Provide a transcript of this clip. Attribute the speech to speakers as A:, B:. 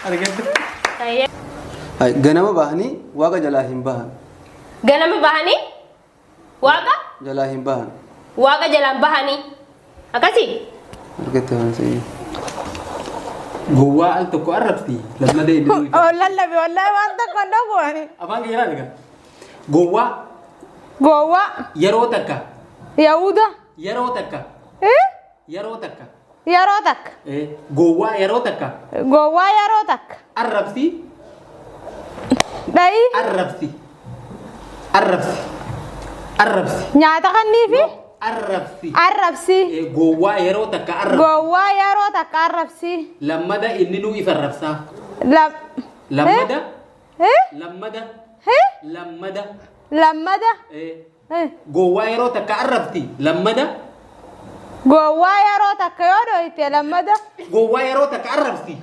A: Argatte.
B: Ayyee.
A: Ay, ganama bahanii waaqa jalaa hin bahan.
B: Ganama bahanii waaqa
A: Jalaa hin bahan.
B: waaqa jalaan bahanii. Akkasii?
A: Argatte waan sanyii. Gowwaa al tokko arrabsi lammada inni nuyi.
C: Oh, lallabe wallahi waan tokko hin dhabu ani.
A: Afaan kee laali gaa. Gowwaa
C: Gowwaa.
A: yeroo takka
C: Yahuda.
A: yeroo takka
C: Eh?
A: yeroo takka
C: Yeroo takka.
A: Gowwaa yeroo takka.
C: Gowwaa yeroo takka.
A: Arrabsi.
C: Dhayii.
A: Arrabsi. Arrabsi. Arrabsi.
C: Nyaata kanniifi.
A: Arrabsi.
C: Arrabsi.
A: Gowwaa yeroo takka arrabsi.
C: Gowwaa yeroo takka arrabsi.
A: Lammada inni nuu if arrabsaa.
C: Lam.
A: Lammada.
C: Eh?
A: Lammada.
C: Eh?
A: Lammada.
C: Lammada. Eh.
A: Gowwaa yeroo takka arrabsi. Lammada.
C: Gowwaa yeroo takka yoo dhoyte lammada.
A: Gowwaa yeroo takka arrabsi.